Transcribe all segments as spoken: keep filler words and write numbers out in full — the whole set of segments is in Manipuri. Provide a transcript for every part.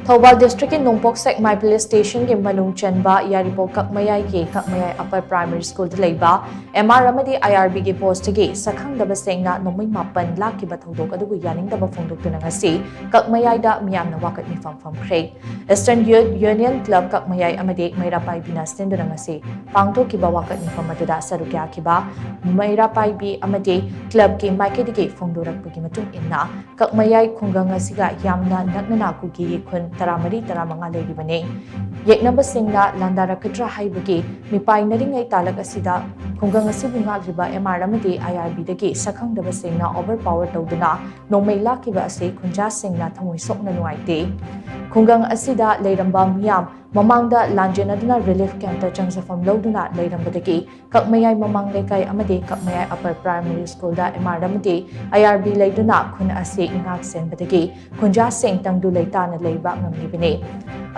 ꯊꯧꯕꯥꯜ ꯗꯤꯁꯇ꯭ꯔꯤꯛꯀꯤ ꯅꯣꯡꯄꯣꯛ ꯁꯦꯛꯃꯥꯏ ꯄꯨꯂꯤꯁ ꯁ꯭ꯇꯦꯁꯟꯒꯤ ꯃꯅꯨꯡ ꯆꯟꯕ ꯌꯥꯏꯔꯤꯄꯣꯛ ꯀꯛꯃꯌꯥꯏꯒꯤ ꯀꯛꯃꯌꯥꯏ ꯑꯄꯔ ꯄ꯭ꯔꯥꯏꯃꯔꯤ ꯁ꯭ꯀꯨꯜꯗ ꯂꯩꯕ ꯑꯦꯝ ꯑꯥꯔ ꯑꯃꯗꯤ ꯑꯥꯏ ꯑꯥꯔ ꯕꯤꯒꯤ ꯄꯣꯁꯇꯒꯤ ꯁꯛꯈꯪꯗꯕꯁꯤꯡꯅ ꯅꯣꯡꯃꯩ ꯃꯥꯄꯟ ꯂꯥꯛꯈꯤꯕ ꯊꯧꯗꯣꯛ ꯑꯗꯨꯕꯨ ꯌꯥꯅꯤꯡꯗꯕ ꯐꯣꯡꯗꯣꯛꯇꯨꯅ ꯉꯁꯤ ꯀꯛꯃꯌꯥꯏꯗ ꯃꯤꯌꯥꯝꯅ ꯋꯥꯀꯠ ꯃꯤꯐꯝ ꯐꯝꯈ꯭ꯔꯦ꯫ Eastern Youth Union Club ꯀꯛꯃꯌꯥꯏ ꯑꯃꯗꯤ ꯃꯩꯔꯥ ꯄꯥꯏꯕꯤꯅ ꯁꯤꯟꯗꯨꯅ ꯉꯁꯤ ꯄꯥꯡꯊꯣꯛꯈꯤꯕ ꯋꯥꯀꯠ ꯃꯤꯐꯝ ꯑꯗꯨꯗ ꯁꯔꯨꯛ ꯌꯥꯈꯤꯕ ꯃꯩꯔꯥ ꯄꯥꯏꯕꯤ ꯑꯃꯗꯤ ꯀ꯭ꯂꯕꯀꯤ ꯃꯥꯏꯀꯩꯗꯒꯤ ꯐꯣꯡꯗꯣꯔꯛꯄꯒꯤ ꯃꯇꯨꯡ ꯏꯟꯅ, ꯀꯛꯃꯌꯥꯏ ꯈꯨꯡꯒꯪ ꯑꯁꯤꯒ ꯌꯥꯝꯅ ꯅꯛꯅꯅ ꯀꯨꯀꯤꯒꯤ ꯈꯨꯟ ꯇꯔꯥꯃꯔꯤ ꯇꯔꯥꯃꯉꯥ ꯂꯩꯔꯤꯕꯅꯤ꯫ ꯌꯦꯛꯅꯕꯁꯤꯡꯅ ꯂꯥꯟꯗꯥꯔꯛꯀꯗ꯭ꯔꯥ ꯍꯥꯏꯕꯒꯤ ꯃꯤꯄꯥꯏꯅꯔꯤꯉꯩ ꯇꯥꯂꯛ ꯑꯁꯤꯗ ꯈꯨꯡꯒꯪ ꯑꯁꯤꯕꯨ ꯉꯥꯛꯂꯤꯕ ꯑꯦꯝ ꯑꯥꯔ ꯑꯃꯗꯤ ꯑꯥꯏ ꯑꯥꯔ ꯕꯤꯗꯒꯤ ꯁꯛꯈꯪꯗꯕꯁꯤꯡꯅ ꯑꯣꯚꯔ ꯄꯥꯋꯔ ꯇꯧꯗꯨꯅ ꯅꯣꯡꯃꯩ ꯂꯥꯛꯈꯤꯕ ꯑꯁꯤ ꯈꯨꯟꯖꯥꯁꯤꯡꯅ ꯊꯃꯣꯏ ꯁꯣꯛꯅ ꯅꯨꯡꯉꯥꯏꯇꯦ꯫ ꯈꯨꯡꯒꯪ ꯑꯁꯤꯗ ꯂꯩꯔꯝꯕ ꯃꯤꯌꯥꯝ ꯃꯃꯥꯡꯗ ꯂꯥꯟꯖꯦꯟꯅꯗꯨꯅ ꯔꯤꯂꯤꯐ ꯀꯦꯝꯞꯇ ꯆꯪꯖꯐꯝ ꯂꯧꯗꯨꯅ ꯂꯩꯔꯝꯕꯗꯒꯤ ꯀꯛꯃꯌꯥꯏ ꯃꯃꯥꯡ ꯂꯩꯀꯥꯏ ꯑꯃꯗꯤ ꯀꯛꯃꯌꯥꯏ ꯑꯄꯔ ꯄ꯭ꯔꯥꯏꯃꯔꯤ ꯁ꯭ꯀꯨꯜꯗ ꯑꯦꯝ ꯑꯥꯔ ꯑꯃꯗꯤ ꯑꯥꯏ ꯑꯥꯔ ꯕꯤ ꯂꯩꯗꯨꯅ ꯈꯨꯟ ꯑꯁꯤ ꯉꯥꯛ ꯁꯦꯟꯕꯗꯒꯤ ꯈꯨꯟꯖꯥꯁꯤꯡ ꯇꯪꯗꯨ ꯂꯩꯇꯥꯅ ꯂꯩꯕ ꯉꯝꯂꯤꯕꯅꯤ꯫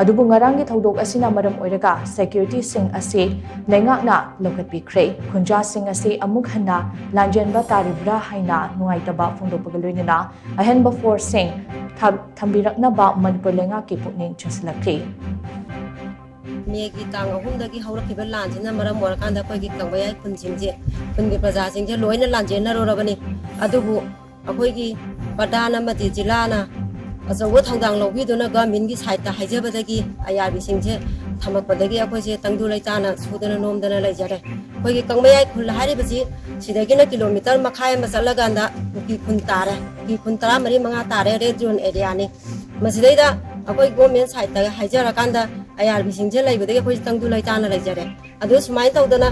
ꯑꯗꯨꯕꯨ ꯉꯔꯥꯡꯒꯤ ꯊꯧꯗꯣꯛ ꯑꯁꯤꯅ ꯃꯔꯝ ꯑꯣꯏꯔꯒ ꯁꯦꯀ꯭ꯌꯨꯔꯤꯇꯤꯁꯤꯡ ꯑꯁꯤ ꯂꯩꯉꯥꯛꯅ ꯂꯧꯈꯠꯄꯤꯈ꯭ꯔꯦ꯫ ꯈꯨꯟꯖꯥꯁꯤꯡ ꯑꯁꯤ ꯑꯃꯨꯛ ꯍꯟꯅ ꯂꯥꯟꯖꯦꯟꯕ ꯇꯥꯔꯤꯕ꯭ꯔꯥ ꯍꯥꯏꯅ ꯅꯨꯡꯉꯥꯏꯇꯕ ꯐꯣꯡꯗꯣꯛꯄꯒ ꯂꯣꯏꯅꯅ ꯑꯍꯦꯟꯕ ꯐꯣꯔꯁꯁꯤꯡ ꯊ-, ꯊꯝꯕꯤꯔꯛꯅꯕ ꯃꯅꯤꯄꯨꯔ ꯂꯩꯉꯥꯛꯀꯤ ꯄꯨꯛꯅꯤꯡ ꯆꯤꯡꯁꯤꯜꯂꯛꯂꯤ꯫ ꯃꯦꯒꯤ ꯇꯥꯡ ꯑꯍꯨꯝꯗꯒꯤ ꯍꯧꯔꯛꯈꯤꯕ ꯂꯥꯟꯁꯤꯅ ꯃꯔꯝ ꯑꯣꯏꯔꯀꯥꯟꯗ ꯑꯩꯈꯣꯏꯒꯤ ꯀꯪꯕꯌꯥꯏ ꯈꯨꯟꯁꯤꯡꯁꯦ, ꯈꯨꯟꯒꯤ ꯄ꯭ꯔꯖꯥꯁꯤꯡꯁꯦ ꯂꯣꯏꯅ ꯂꯥꯟꯖꯦꯟꯅꯔꯨꯔꯕꯅꯤ꯫ ꯑꯗꯨꯕꯨ ꯑꯩꯈꯣꯏꯒꯤ ꯄ꯭ꯔꯙꯥꯟ ꯑꯃꯗꯤ ꯖꯤꯂꯥꯅ ꯑꯆꯧꯕ ꯊꯧꯗꯥꯡ ꯂꯧꯕꯤꯗꯨꯅ ꯒꯚꯔꯟꯃꯦꯟꯒꯤ ꯁꯥꯏꯠꯇ ꯍꯥꯏꯖꯕꯗꯒꯤ ꯑꯥꯏ ꯑꯥꯔ ꯕꯤꯁꯤꯡꯁꯦ ꯊꯝꯃꯛꯄꯗꯒꯤ ꯑꯩꯈꯣꯏꯁꯦ ꯇꯪꯗꯨ ꯂꯩꯇꯥꯅ ꯁꯨꯗꯅ ꯅꯣꯝꯗꯅ ꯂꯩꯖꯔꯦ꯫ ꯑꯩꯈꯣꯏꯒꯤ ꯀꯪꯕꯌꯥꯏ ꯈꯨꯜ ꯍꯥꯏꯔꯤꯕꯁꯤ ꯁꯤꯗꯒꯤꯅ ꯀꯤꯂꯣꯃꯤꯇꯔ ꯃꯈꯥꯏ ꯑꯃ ꯆꯠꯂꯀꯥꯟꯗ ꯀꯨꯀꯤ ꯈꯨꯟ ꯇꯥꯔꯦ꯫ ꯀꯨꯀꯤ ꯈꯨꯟ ꯇꯔꯥꯃꯔꯤ ꯃꯉꯥ ꯇꯥꯔꯦ, ꯔꯦꯗ ꯖꯣꯟ ꯑꯦꯔꯤꯌꯥꯅꯤ꯫ ꯃꯁꯤꯗꯩꯗ ꯑꯩꯈꯣꯏ ꯒꯣꯔꯃꯦꯟ ꯁꯥꯏꯠꯇ ꯍꯥꯏꯖꯔꯀꯥꯟꯗ ꯑꯥꯏ ꯑꯥꯔ ꯕꯤꯁꯤꯡꯁꯦ ꯂꯩꯕꯗꯒꯤ ꯑꯩꯈꯣꯏ ꯇꯪꯗꯨ ꯂꯩꯇꯥꯅ ꯂꯩꯖꯔꯦ꯫ ꯑꯗꯨ ꯁꯨꯃꯥꯏꯅ ꯇꯧꯗꯅ,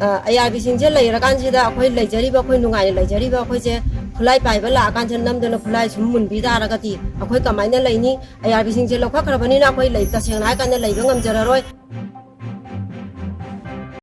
ꯑ, ꯑꯥꯏ ꯑꯥꯔ ꯕꯤꯁꯤꯡꯁꯦ ꯂꯩꯔꯀꯥꯟꯁꯤꯗ ꯑꯩꯈꯣꯏ ꯂꯩꯖꯔꯤꯕ, ꯑꯩꯈꯣꯏ ꯅꯨꯡꯉꯥꯏꯅ ꯂꯩꯖꯔꯤꯕ ꯑꯩꯈꯣꯏꯁꯦ ꯈꯨꯠꯂꯥꯏ ꯄꯥꯏꯕ ꯂꯥꯛꯑꯀꯥꯟꯁꯤꯗ ꯅꯝꯗꯅ ꯈꯨꯠꯂꯥꯏ ꯁꯨꯝ ꯃꯨꯟꯕꯤ ꯇꯥꯔꯒꯗꯤ ꯑꯩꯈꯣꯏ ꯀꯃꯥꯏꯅ ꯂꯩꯅꯤ? ꯑꯥꯏ ꯑꯥꯔ ꯕꯤꯁꯤꯡꯁꯦ ꯂꯧꯈꯠꯈ꯭ꯔꯕꯅꯤꯅ ꯑꯩꯈꯣꯏ ꯂꯩ-, ꯇꯁꯦꯡꯅ ꯍꯥꯏꯔꯀꯥꯟꯗ ꯂꯩꯕ ꯉꯝꯖꯔꯔꯣꯏ꯫